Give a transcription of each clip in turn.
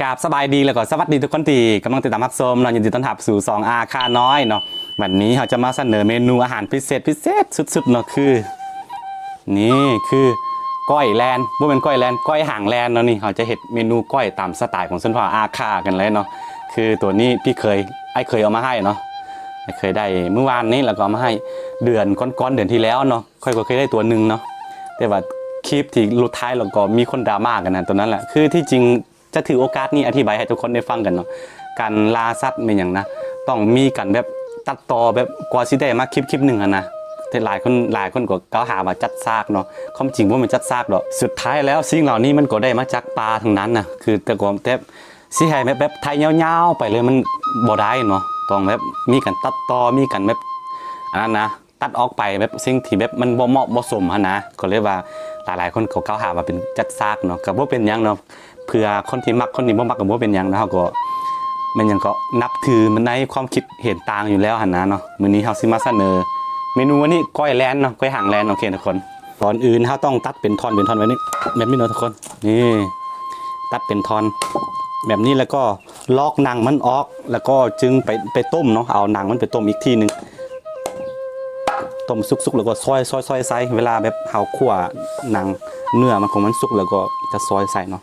ກາບສະບາຍດີ ແລ້ວກໍສະຫວັດດີທຸກຄົນທີ່ກຳລັງຕິດຕາມຮັບຊົມເນາະ. ຍິນດີຕ້ອນຮັບສູ່ຊ່ອງອາຄານ້ອຍເນາະ. ວັນນີ້ເຮົາຈະມາສະເໜີເມນູອາຫານພິເສດ ພິເສດສຸດໆເນາະ ຄື ນີ້ຄືກ້ອຍແລນ ບໍ່ແມ່ນກ້ອຍແລນ ກ້ອຍຫາງແລນເນາະ. ນີ້ເຮົາຈະເຮັດເມນູກ້ອຍຕາມສະໄຕຂອງຊົນເຜົ່າອາຄາກັນເລີຍເນາະ. ຄືຕົວນີ້ພີ່ເຂີຍ ອ້າຍເຂີຍເອົາມາໃຫ້ເນາະ ອ້າຍເຂີຍໄດ້ມື້ວານນີ້ ແລ້ວກໍເອົາມາໃຫ້ເດືອນກ່ອນໆ ເດືອນທີ່ແລ້ວເນາະ. ຂ້ອຍກໍເຄີຍໄດ້ຕົວໜຶ່ງເນາະ ແຕ່ວ່າຄລິບທີ່ຫຼຸດທ້າຍ ແລ້ວກໍມີຄົນດຣາມາກັນນະ ຕົວນັ້ນແຫຼະ. ຄືທີ່ຈິງ ຈະຖືໂອກາດນີ້ອະທິບາຍໃຫ້ທຸກຄົນໄດ້ຟັງກັນເນາະ. ການລ່າສັດແມ່ນຫຍັງນະ ຕ້ອງມີການແບບຕັດຕໍ່ ແບບກວ່າຊິໄດ້ມາຄລິບ ຄລິບໜຶ່ງຫັ້ນນະ. ແຕ່ຫຼາຍຄົນ ຫຼາຍຄົນກໍກ່າວຫາວ່າຈັດສາກເນາະ. ຄວາມຈິງບໍ່ແມ່ນຈັດສາກດອກ. ສຸດທ້າຍແລ້ວສິ່ງເຫຼົ່ານີ້ມັນກໍໄດ້ມາຈາກປ່າທັງນັ້ນນະ. ຄືແຕ່ກ່ອນ ແຕ່ຊິໃຫ້ແບບ ແບບໄທຍາວໆໄປເລີຍມັນບໍ່ໄດ້ເນາະ. ຕ້ອງແບບມີການຕັດຕໍ່ ມີການແບບ ອັນນັ້ນນະ ຕັດອອກໄປແບບສິ່ງທີ່ແບບມັນບໍ່ເໝາະບໍ່ສົມຫັ້ນນະ. ກໍເລີຍວ່າຫຼາຍໆຄົນກໍກ່າວຫາວ່າເປັນຈັດສາກເນາະ. ກໍບໍ່ເປັນຫຍັງເນາະ ເພື່ອຄົນທີ່ມັກ ຄົນທີ່ບໍ່ມັກກໍບໍ່ເປັນຫຍັງເນາະ. ເຮົາກໍແມ່ນຫຍັງ ກໍນັບຖືໃນຄວາມຄິດເຫັນຕ່າງຢູ່ແລ້ວຫັ້ນນະເນາະ. ມື້ນີ້ເຮົາຊິມາສະເໜີເມນູອັນນີ້ ກ້ອຍແລນເນາະ ກ້ອຍຫາງແລນ. ໂອເຄທຸກຄົນ ກ່ອນອື່ນເຮົາຕ້ອງຕັດເປັນທ່ອນ ເປັນທ່ອນແບບນີ້ ແບບນີ້ເນາະທຸກຄົນ. ນີ້ ຕັດເປັນທ່ອນແບບນີ້ ແລ້ວກໍລອກໜັງມັນອອກ ແລ້ວກໍຈຶ່ງໄປ ໄປຕົ້ມເນາະ. ເອົາໜັງມັນໄປຕົ້ມອີກທີໜຶ່ງ ຕົ້ມສຸກໆ ແລ້ວກໍຊອຍ ຊອຍ ຊອຍໃສ່. ເວລາແບບເຮົາຂົ້ວໜັງ ເນື້ອມັນຂອງມັນສຸກ ແລ້ວກໍຈະຊອຍໃສ່ເນາະ.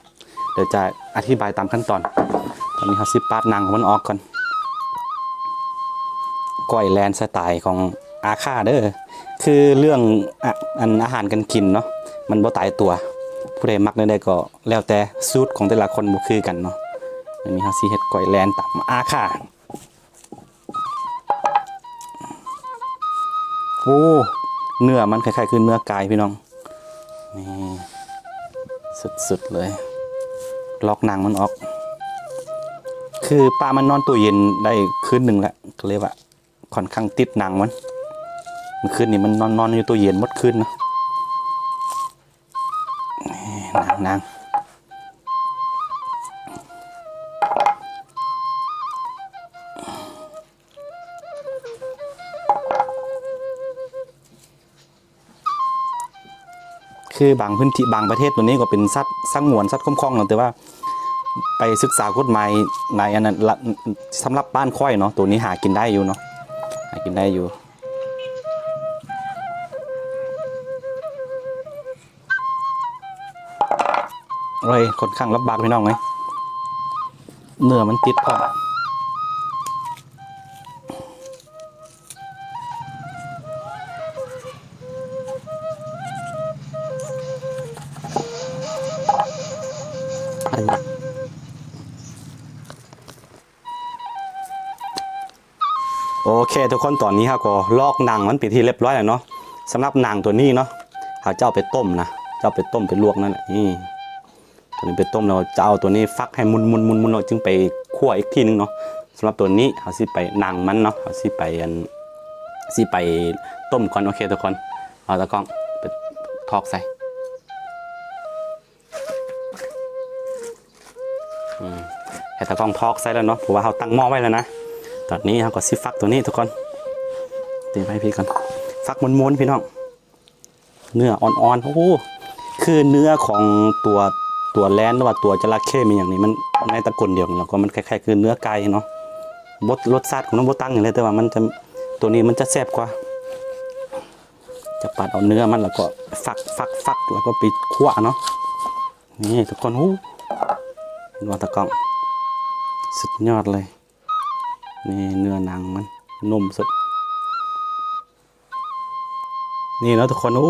ດຽວຈະອະທິບາຍຕາມຂັ້ນຕອນ. ຕອນນີ້ເຮົາຊິປາດໜັງຂອງມັນອອກກ່ອນ. ກ້ອຍແລນສະໄຕຂອງອາຄາເດີ. ຄືເລື່ອງ ອະ ອັນອາຫານການກິນເນາະ ມັນບໍ່ຕາຍຕົວ. ຜູ້ໃດມັກແນວໃດກໍແລ້ວແຕ່ ສູດຂອງແຕ່ລະຄົນບໍ່ຄືກັນເນາະ. ອັນນີ້ເຮົາຊິເຮັດກ້ອຍແລນຕາມອາຄາ. ໂອ້ ເນື້ອມັນຄ້າຍໆຄືເນື້ອໄກ່ພີ່ນ້ອງ. ນີ້ ສຸດໆເລີຍ ລອກໜັງມັນອອກ. ຄືປະມານນອນຕູ້ເຢັນໄດ້ຄືນໜຶ່ງແລ້ວ ກໍເລີຍວ່າຂ້ອນຂ້າງຕິດໜັງມັນ. ມື້ຄືນນີ້ມັນນອນ ນອນຢູ່ຕູ້ເຢັນໝົດຄືນເນາະ. ນີ້ ໜັງ ໜັງ ຄືບາງພື້ນທີ່ ບາງປະເທດ ໂຕນີ້ກໍເປັນສັດສະຫງວນ ສັດຄຸ້ມຄອງເນາະ. ແຕ່ວ່າໄປສຶກສາກົດໝາຍໃນອັນນັ້ນລະ ສຳລັບບ້ານຂ້ອຍເນາະ ໂຕນີ້ຫາກິນໄດ້ຢູ່ເນາະ ຫາກິນໄດ້ຢູ່. ໂອ້ຍ ຂ້ອນຂ້າງລຳບາກພີ່ນ້ອງເອີຍ ເນື້ອມັນຕິດພ້ອມ. ໂອເຄທຸກຄົນ ຕອນນີ້ເຮົາກໍລອກໜັງມັນເປັນທີ່ລຽບຮ້ອຍແລ້ວເນາະ. ສຳລັບໜັງຕົວນີ້ເນາະ ເຮົາຈະເອົາໄປຕົ້ມນະ ຈະເອົາໄປຕົ້ມໄປລວກນັ້ນແຫຼະ. ນີ້ ຕົວນີ້ໄປຕົ້ມແລ້ວ ຈະເອົາຕົວນີ້ຟັກໃຫ້ໝຸ່ນໆໆໆ ແລ້ວຈຶ່ງໄປຂົ້ວອີກທີໜຶ່ງເນາະ. ສຳລັບຕົວນີ້ເຮົາຊິໄປ ໜັງມັນເນາະ ເຮົາຊິໄປ ອັນ ຊິໄປຕົ້ມກ່ອນ. ໂອເຄທຸກຄົນ ເອົາຕາກ້ອງໄປຖອກໃສ່. ອືມ ໃຫ້ຕາກ້ອງຖອກໃສ່ແລ້ວເນາະ ເພາະວ່າເຮົາຕັ້ງໝໍ້ໄວ້ແລ້ວນະ. ຕອນນີ້ເຮົາກໍຊິຟັກຕົວນີ້ທຸກຄົນ ຕີໄວ້ພີ້ກ່ອນ ຟັກມ້ວນໆ ພີ່ນ້ອງ ເນື້ອອ່ອນໆ. ໂອ້ ຄືເນື້ອຂອງຕົວ ຕົວແລນ ຫຼືວ່າຕົວຈະລະເຂ້ ມີຫຍັງນີ້ ມັນໃນຕະກຸນດຽວກັນ ແລ້ວກໍມັນຄ້າຍໆຄືເນື້ອໄກ່ເນາະ. ບໍ່ ລົດຊາດຂອງມັນບໍ່ຕ່າງຫຍັງເລີຍ ແຕ່ວ່າມັນຈະ ຕົວນີ້ມັນຈະແຊບກວ່າ. ຈະປາດເອົາເນື້ອມັນ ແລ້ວກໍຟັກໆໆ ແລ້ວກໍໄປຂົ້ວເນາະ. ນີ້ທຸກຄົນ ໂອ້ ເຫັນບໍ່ຕາກ້ອງ ສຸດຍອດເລີຍ. ນີ້ເນື້ອໜັງມັນນຸ້ມສຸດ ນີ້ເນາະທຸກຄົນ. ໂອ້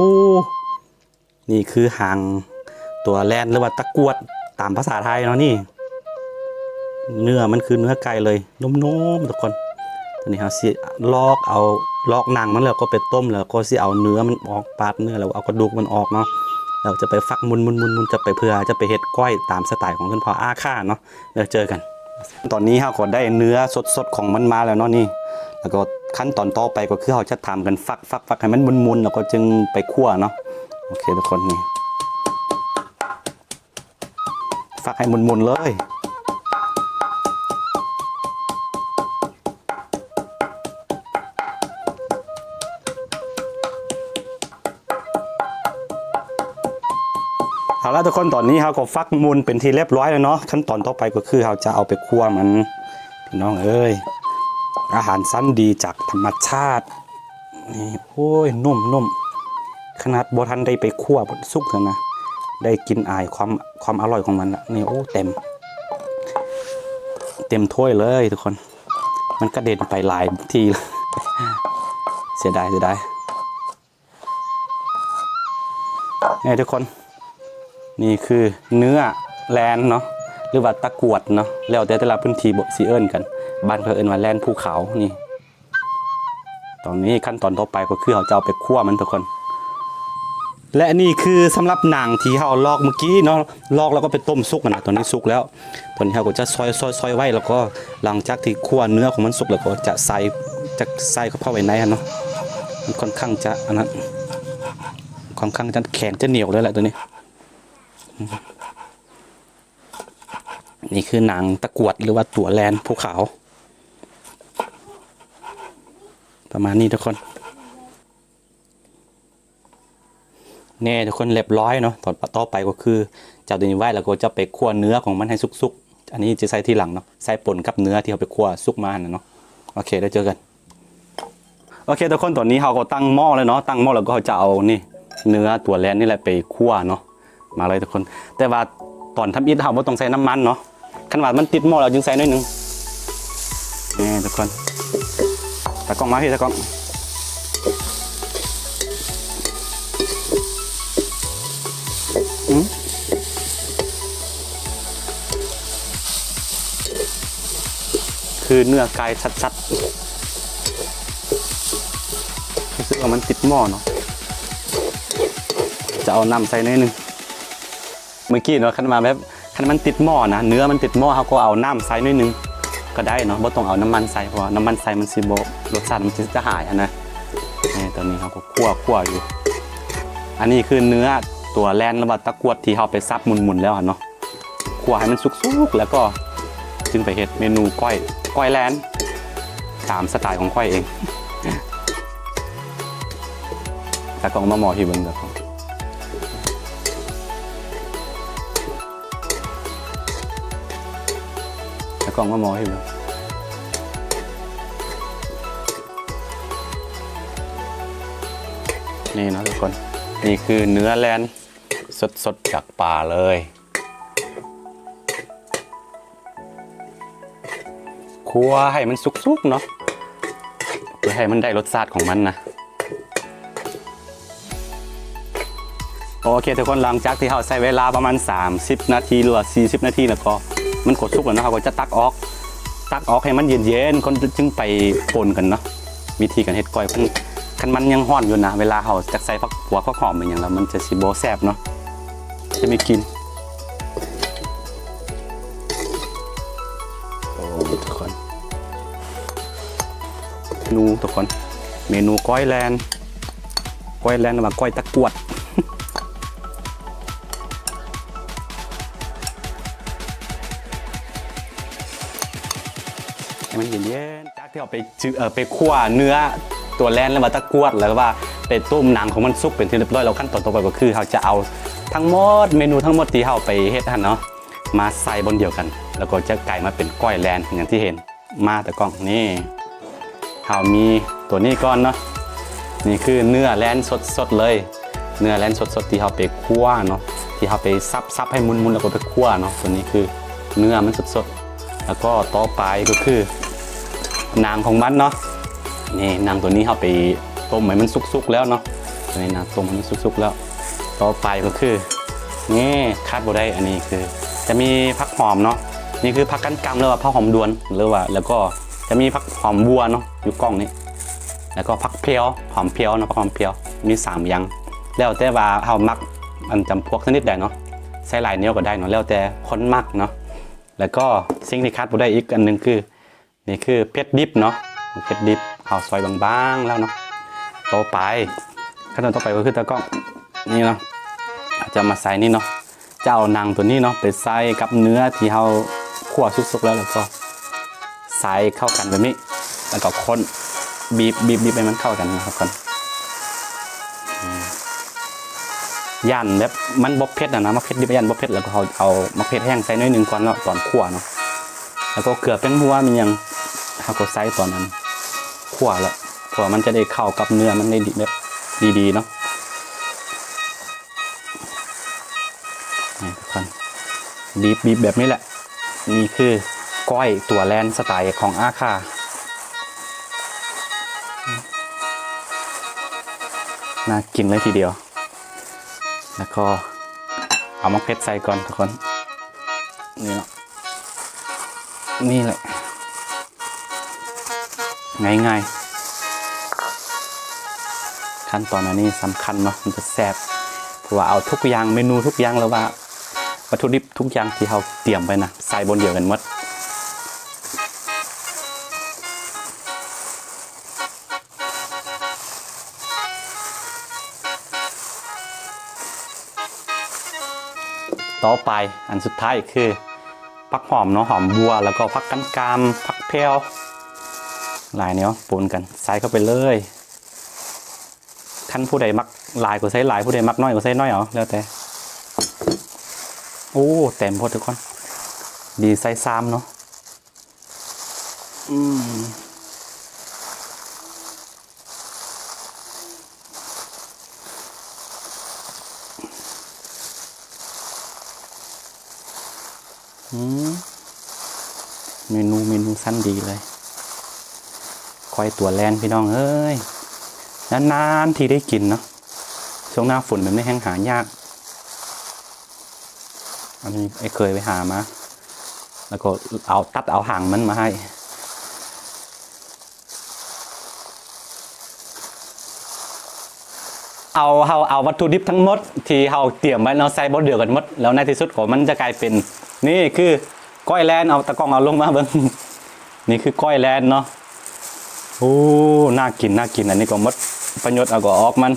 ນີ້ຄືຫາງຕົວແລນ ຫຼືວ່າຕະກວດຕາມພາສາໄທເນາະ. ນີ້ເນື້ອມັນຄືເນື້ອໄກ່ເລີຍ ນຸ້ມໆ ທຸກຄົນ. ຕອນນີ້ເຮົາຊິລອກເອົາ ລອກໜັງມັນ ແລ້ວກໍໄປຕົ້ມ ແລ້ວກໍຊິເອົາເນື້ອມັນອອກ ປາດເນື້ອ ແລ້ວເອົາກະດູກມັນອອກເນາະ. ແລ້ວຈະໄປຟັກໝຸ່ນໆໆໆ ຈະໄປເຜືອ ຈະໄປເຮັດກ້ອຍຕາມສະໄຕຂອງຊົນເຜົ່າອາຄາເນາະ. ດຽວເຈີກັນ. ຕອນນີ້ເຮົາກໍໄດ້ເນື້ອສົດໆຂອງມັນມາແລ້ວເນາະນີ້. แล้วก็ขั้นตอนต่อไปก็คือเราจะทำกันฟัก ฟัก ฟักให้มันมุนๆ แล้วก็จึงไปคั่วเนาะ โอเคทุกคน นี่ ฟักให้มุนๆ เลย เอาละทุกคน ตอนนี้เราก็ฟักมุนเป็นที่เรียบร้อยแล้วเนาะ ขั้นตอนต่อไปก็คือเราจะเอาไปคั่วมัน พี่น้องเอ้ย อาหารชั้นดีจากธรรมชาติ นี่ โอ้ย นุ่มๆ ขนาดบ่ทันได้ไปคั่ว สุกแล้วนะ ได้กลิ่นอายความ ความอร่อยของมันละ นี่ โอ้ เต็ม เต็มถ้วยเลยทุกคน มันกระเด็นไปหลายทีแล้ว เสียดาย เสียดาย นี่ทุกคน นี่คือเนื้อแลนเนาะ หรือว่าตะกรวดเนาะ แล้วแต่แต่ละพื้นที่บ่ สิเอิ้นกัน บ้านเขาเอิ้นว่าแลนภูเขา นี่ ตอนนี้ขั้นตอนต่อไปก็คือเราจะเอาไปคั่วมันทุกคน และนี่คือสำหรับหนังที่เราลอกเมื่อกี้เนาะ ลอกแล้วก็ไปต้มสุกนะ ตอนนี้สุกแล้ว ตอนนี้เราก็จะซอย ซอย ซอยไว้ แล้วก็หลังจากที่คั่วเนื้อของมันสุกแล้วก็จะใส่ จะใส่เข้าไปไว้ในหั้นเนาะ มันค่อนข้างจะอันนั้น ค่อนข้างจะแข็งจะเหนียวเลยแหละตัวนี้ นี่คือหนังตะกรวดหรือว่าตั๋วแลนภูเขา ประมาณนี้ทุกคน นี่ทุกคน เรียบร้อยเนาะ ต่อ ต่อไปก็คือจะเอาตัวนี้ไว้ แล้วก็จะไปคั่วเนื้อของมันให้สุกๆ อันนี้จะใส่ทีหลังเนาะ ใส่ปนกับเนื้อที่เราไปคั่วสุกมาหั่นน่ะเนาะ โอเค แล้วเจอกัน โอเคทุกคน ตอนนี้เราก็ตั้งหม้อแล้วเนาะ ตั้งหม้อแล้วก็จะเอานี่ เนื้อตั๋วแลนนี่แหละไปคั่วเนาะ มาเลยทุกคน แต่ว่าตอนทำอิฐเราบ่ต้องใส่น้ำมันเนาะ คันว่ามันติดหม้อแล้วจึงใส่หน่อยหนึ่ง นี่ทุกคน ตากล้องมาพี่ ตากล้อง อืม คือเนื้อไก่สัดๆ รู้สึกว่ามันติดหม้อเนาะ จะเอาน้ำใส่หน่อยหนึ่ง เมื่อกี้เนาะ คันว่าแบบ คันมันติดหม้อนะ เนื้อมันติดหม้อ เราก็เอาน้ำใส่หน่อยหนึ่งก็ได้เนาะ บ่ต้องเอาน้ำมันใส่ เพราะว่าน้ำมันใส่มันสิบ่ รสชาติมันสิจะหายหั้นนะ นี่ ตอนนี้เราก็คั่ว คั่วอยู่ อันนี้คือเนื้อตั๋วแลนหรือว่าตะกรวดที่เราไปสับหมุนๆ แล้วหั้นเนาะ คั่วให้มันสุกๆ แล้วก็จึงไปเฮ็ดเมนูก้อย ก้อยแลน ตามสไตล์ของข้อยเอง ตากล้องมาหมอพี่เบิ่ง ตากล้อง ตากล้องมาหมอพี่เบิ่ง นี่เนาะทุกคน นี่คือเนื้อแลนสดๆ จากป่าเลย คั่วให้มันสุกๆ เนาะ เพื่อให้มันได้รสชาติของมันนะ โอเคทุกคน หลังจากที่เราใช้เวลาประมาณสามสิบนาทีหรือว่าสี่สิบนาทีแล้วก็ มันก็สุกแล้วเนาะ เราก็จะตักออก ตักออกให้มันเย็นๆ ก่อนจึงไปปนกันเนาะ วิธีการเฮ็ดก้อย คัน คันมันยังร้อนอยู่นะ เวลาเราจักใส่ผัก พวกผักหอมอีหยังแล้ว มันจะสิบ่แซ่บเนาะ จะมีกลิ่น โอ้ ทุกคน เมนู ทุกคน เมนูก้อยแลน ก้อยแลนหรือว่าก้อยตะกรวด ให้มันเย็นๆ จากที่เราไปจื้อ เอ่อ ไปคั่วเนื้อตั๋วแลนหรือว่าตะกรวด แล้วก็ว่าไปต้มหนังของมันสุกเป็นที่เรียบร้อยแล้ว ขั้นตอนต่อไปก็คือเราจะเอาทั้งหมด เมนูทั้งหมดที่เราไปเฮ็ดหั่นเนาะ มาใส่บนเดียวกัน แล้วก็จะกลายมาเป็นก้อยแลนอย่างที่เห็น มาตากล้อง นี่ เรามีตัวนี้ก่อนเนาะ นี่คือเนื้อแลนสดๆ เลย เนื้อแลนสดๆ ที่เราไปคั่วเนาะ ที่เราไปสับๆ ให้มุนๆ แล้วก็ไปคั่วเนาะ ตัวนี้คือเนื้อมันสดๆ แล้วก็ต่อไปก็คือหนังของมันเนาะ นี่หนังตัวนี้เราไปต้มให้มันสุกๆ แล้วเนาะ ตัวนี้นะ ต้มให้มันสุกๆ แล้ว ต่อไปก็คือ นี่ขาดบ่ได้ อันนี้คือจะมีผักหอมเนาะ นี่คือผักกั้นกำ หรือว่าผักหอมดวน หรือว่า แล้วก็จะมีผักหอมบัวเนาะ อยู่กล้องนี้ แล้วก็ผักเผียว หอมเผียวเนาะ ผักหอมเผียว มีสามอย่าง แล้วแต่ว่าเรามักอันจำพวกชนิดใดเนาะ ใส่หลายแนวก็ได้เนาะ แล้วแต่คนมักเนาะ แล้วก็สิ่งที่ขาดบ่ได้อีกอันหนึ่งคือ นี่คือเผ็ดดิบเนาะ เผ็ดดิบ ເຮົາຊອຍບາງໆແລ້ວເນາະ. ຕໍ່ໄປ ຂັ້ນຕອນຕໍ່ໄປກໍຄືຕາກ້ອງ ນີ້ເນາະ ເຮົາຈະມາໃສ່ນີ້ເນາະ. ຈະເອົາໜັງຕົວນີ້ເນາະ ໄປໃສ່ກັບເນື້ອທີ່ເຮົາຂົ້ວສຸກໆແລ້ວ ແລ້ວກໍໃສ່ເຂົ້າກັນແບບນີ້ ແລ້ວກໍຄົນ ບີບ ບີບ ບີບໃຫ້ມັນເຂົ້າກັນເນາະທຸກຄົນ. ຢ້ານແບບມັນບໍ່ເຜັດຫັ້ນນະ ໝາກເຜັດດິບ ຢ້ານບໍ່ເຜັດ ແລ້ວກໍເຮົາເອົາໝາກເຜັດແຫ້ງໃສ່ໜ້ອຍໜຶ່ງກ່ອນເນາະ ຕອນຂົ້ວເນາະ. ແລ້ວກໍເກືອແປ້ງນົວ ມີຫຍັງ ເຮົາກໍໃສ່ຕອນນັ້ນຂົ້ວແລ້ວ ເພາະວ່າມັນຈະໄດ້ເຂົ້າກັບເນື້ອມັນໄດ້ດີ ແບບດີໆເນາະ. ນີ້ທຸກຄົນ ບີບໆແບບນີ້ແຫຼະ. ນີ້ຄືກ້ອຍຕົວແລນສະໄຕຂອງອາຄາ ໜ້າກິນເລີຍທີດຽວ. ແລ້ວກໍເອົາໝາກເຜັດໃສ່ກ່ອນທຸກຄົນ. ນີ້ເນາະ ນີ້ແຫຼະ ງ່າຍໆ. ຂັ້ນຕອນອັນນີ້ສຳຄັນເນາະ ມັນຈະແຊບ ເພາະວ່າເອົາທຸກຢ່າງ ເມນູທຸກຢ່າງ ຫຼືວ່າວັດຖຸດິບທຸກຢ່າງທີ່ເຮົາຕຽມໄວ້ນະ ໃສ່ບ່ອນດຽວກັນໝົດ. ຕໍ່ໄປ ອັນສຸດທ້າຍຄືຜັກຫອມເນາະ ຫອມບົວ ແລ້ວກໍຜັກກັນກາມ ຜັກແພ້ວ ຫຼາຍແນວປົນກັນ ໃສ່ເຂົ້າໄປເລີຍ. ຄັນຜູ້ໃດມັກຫຼາຍກໍໃສ່ຫຼາຍ ຜູ້ໃດມັກໜ້ອຍກໍໃສ່ໜ້ອຍເອົາ ແລ້ວແຕ່. ໂອ້ ເຕັມໂພດທຸກຄົນ ດີໃສ່ຊາມເນາະ. ອືມ ອືມ ເມນູ ເມນູຊັ້ນດີເລີຍ ກ້ອຍຕົວແລນ ພີ່ນ້ອງເອີຍ ນານໆທີໄດ້ກິນເນາະ. ຊ່ວງໜ້າຝົນແບບນີ້ແຮ່ງຫາຍາກ. ອັນນີ້ອ້າຍເຄີຍໄປຫາມາ ແລ້ວກໍເອົາ ຕັດເອົາຫາງມັນມາໃຫ້. ເອົາ ເຮົາເອົາວັດຖຸດິບທັງໝົດທີ່ເຮົາຕຽມໄວ້ເນາະ ໃສ່ບ່ອນດຽວກັນໝົດ ແລ້ວໃນທີ່ສຸດກໍມັນຈະກາຍເປັນ ນີ້ຄືກ້ອຍແລນ. ເອົາຕາກ້ອງເອົາລົງມາເບິ່ງ ນີ້ຄືກ້ອຍແລນເນາະ. ໂອ້ ໜ້າກິນ ໜ້າກິນ. ອັນນີ້ກໍໝົດປະໂຫຍດ ເອົາກໍອອກມັນ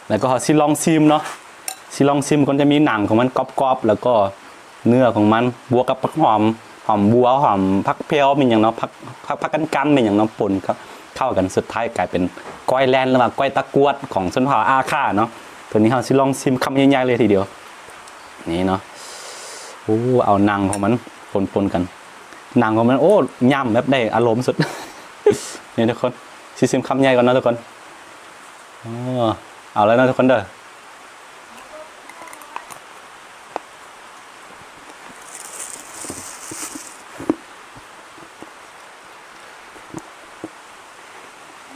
ແລ້ວກໍເຮົາຊິລອງຊີມເນາະ ຊິລອງຊີມກ່ອນ. ຈະມີໜັງຂອງມັນກອບໆ ແລ້ວກໍເນື້ອຂອງມັນ ບວກກັບຜັກຫອມ ຫອມບົວ ຫອມ ຜັກແພ້ວ ແມ່ນຫຍັງເນາະ ຜັກ ຜັກ ຜັກກັນກາມ ແມ່ນຫຍັງເນາະ ປົນເຂົ້າ ເຂົ້າກັນ ສຸດທ້າຍກາຍເປັນກ້ອຍແລນ ຫຼືວ່າກ້ອຍຕາກວດຂອງຊົນເຜົ່າອາຄາເນາະ. ຕົວນີ້ເຮົາຊິລອງຊີມຄຳໃຫຍ່ໆເລີຍທີດຽວ ນີ້ເນາະ. ໂອ້ ເອົາໜັງຂອງມັນປົນໆກັນ ໜັງຂອງມັນ ໂອ້ ຫຍ້ຳແບບໄດ້ອາລົມສຸດ ນີ້ທຸກຄົນ. ຊິຊີມຄຳໃຫຍ່ກ່ອນເນາະທຸກຄົນ. ອໍ ເອົາແລ້ວເນາະທຸກຄົນເດີ.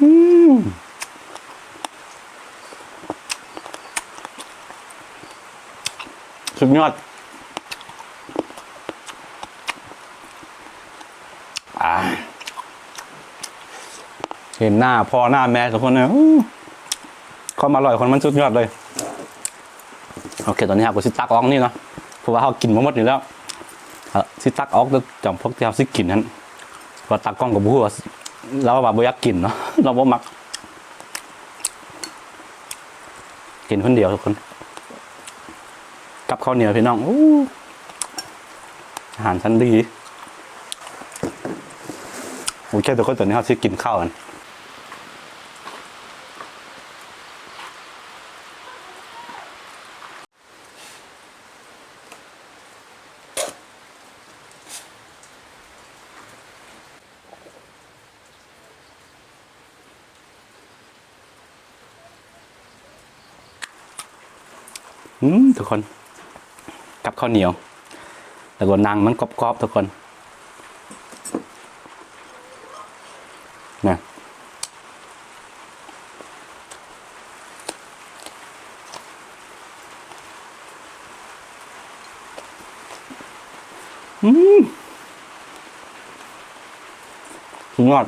ອືມ ສຸດຍອດ. ອ່າ ເຫັນໜ້າພໍ່ໜ້າແມ່ທຸກຄົນເອີຍ ຄວາມອະລ່ອຍຂອງມັນສຸດຍອດເລີຍ. ໂອເຄ ຕອນນີ້ເຮົາກໍຊິຕັກອອກນີ້ເນາະ ເພາະວ່າເຮົາກິນບໍ່ໝົດນີ້ແລ້ວ ເຮົາຊິຕັກອອກຈຳພວກທີ່ເຮົາຊິກິນຫັ້ນ ເພາະວ່າຕາກ້ອງກໍບໍ່ຮູ້ວ່າ ລາວວ່າບໍ່ຢາກກິນເນາະ ລາວບໍ່ມັກ ກິນຄົນດຽວທຸກຄົນ ກັບເຂົ້າໜຽວພີ່ນ້ອງ. ໂອ້ ອາຫານຊັ້ນດີ. ໂອເຄທຸກຄົນ ຕອນນີ້ເຮົາຊິກິນເຂົ້າກັນ. ອືມ ທຸກຄົນ ກັບເຂົ້າໜຽວ ແລ້ວກໍໜັງມັນກອບໆ ທຸກຄົນ ນະ. ອືມ ສຸດຍອດ.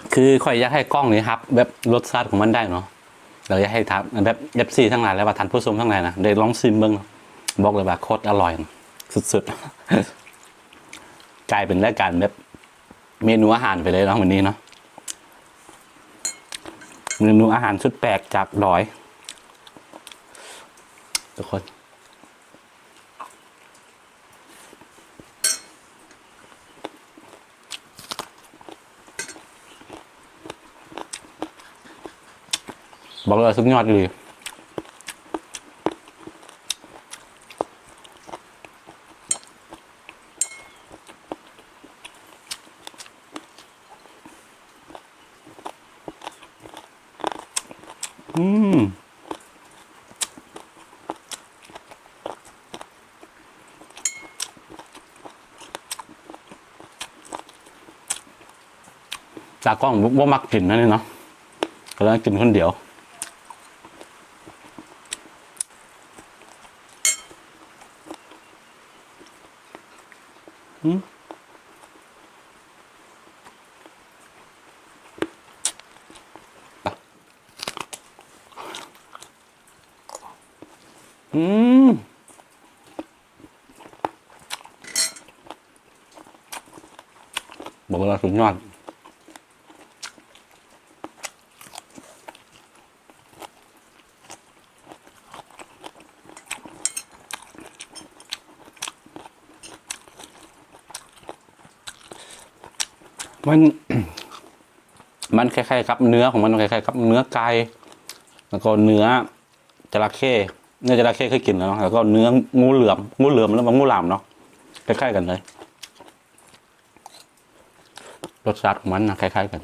ອ ຄືຂ້ອຍຢາກໃຫ້ກ້ອງນີ້ຮັບແບບລົດຊາດຂອງມັນໄດ້ເນາະ ແລ້ວຢາກໃຫ້ທ່ານ ແບບ ເອັຟຊີ ທັງຫຼາຍ ແລ້ວວ່າທ່ານຜູ້ຊົມທັງຫຼາຍນະ ໄດ້ລອງຊີມເບິ່ງເນາະ. ບອກເລີຍວ່າໂຄດອະລ່ອຍ ສຸດໆ. ກາຍເປັນລາຍການແບບເມນູອາຫານໄປເລີຍເນາະ ມື້ນີ້ເນາະ. ເມນູອາຫານສຸດແປກຈາກດອຍ ທຸກຄົນ. ບອກເລີຍວ່າສຸດຍອດອີ່ຫຼີ. ອືມ ຕາກ້ອງບໍ່ ບໍ່ມັກກິນອັນນີ້ເນາະ ກໍເລີຍກິນຄົນດຽວ. ອືມ ອືມ ບອກເລີຍວ່າສຸດຍອດ. ມັນ ມັນຄ້າຍໆກັບເນື້ອຂອງມັນ ຄ້າຍໆກັບເນື້ອໄກ່ ແລ້ວກໍເນື້ອຈະລະເຂ້ ເນື້ອຈະລະເຂ້ເຄີຍກິນແລ້ວເນາະ ແລ້ວກໍເນື້ອງູເຫຼືອມ ງູເຫຼືອມ ຫຼືວ່າງູຫຼາມເນາະ ຄ້າຍໆກັນເລີຍ. ລົດຊາດຂອງມັນນະຄ້າຍໆກັນ.